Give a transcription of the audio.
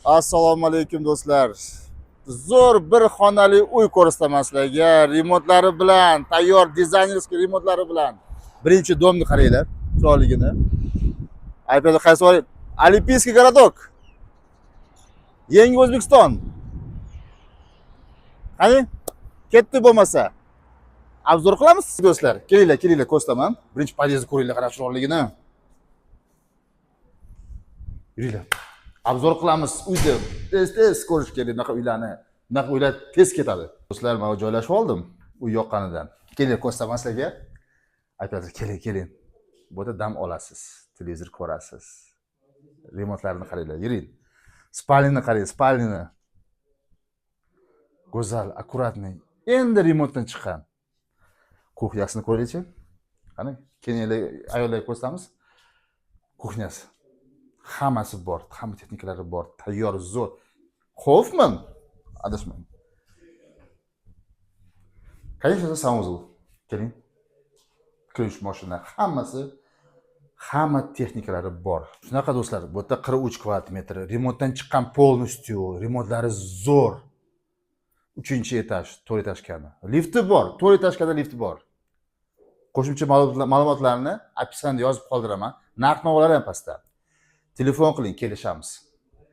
Assalomu alaykum, do'stlar. Zo'r bir xonali uy ko'rsataman sizlarga. Remontlari bilan, tayyor дизайнерский remontlari bilan. Birinchi дом ni qaranglar, chiroyligini. Aytadi, qaysi joy? Олимпийский городок. Yangi O'zbekiston. Qani? Ketdi bo'lmasa. Обзор qilamiz, do'stlar. Kelinglar, kelinglar, ko'rsataman. Birinchi podyezdni ko'ringlar, qarab chiroyligini. Yuringlar. Обзор qilamiz uyni. Tez tez ko'rish kerak bunaqa uylarni. Bunaqa uylar tez ketadi. Do'stlar, men joylashib oldim uy yoqqanidan. Kelinglar, ko'rsataman sizlarga. Aytadi, keling, keling. Bu yerda dam olasiz, televizor ko'rasiz. Remontlarini qaranglar, yuring. Спальня ni qarang, спальня ni. Go'zal, аккуратный. Endi remontdan chiqqan. Кухня sini ko'raylikchi. Qani, kelinglar, ayollarga ko'rsatamiz. Кухня si. Hammasi bor, hamma texnikalari bor, tayyor, zo'r. Hoffman, adashmang. Конечно, санузел. Keling. Ключ, mashina, hammasi, hamma texnikalari bor. Shunaqa, do'stlar, bu yerda 43 kvadrat metr, remontdan chiqqan полностью, remontlari zo'r. Uchinchi etaj, to'rt этажка ni. Lifti bor, to'rt этажка da lifti bor. Qo'shimcha ma'lumotlarni описание da yozib qoldiraman. Narx navolar ham pastda. Telefon qiling, kelishamiz.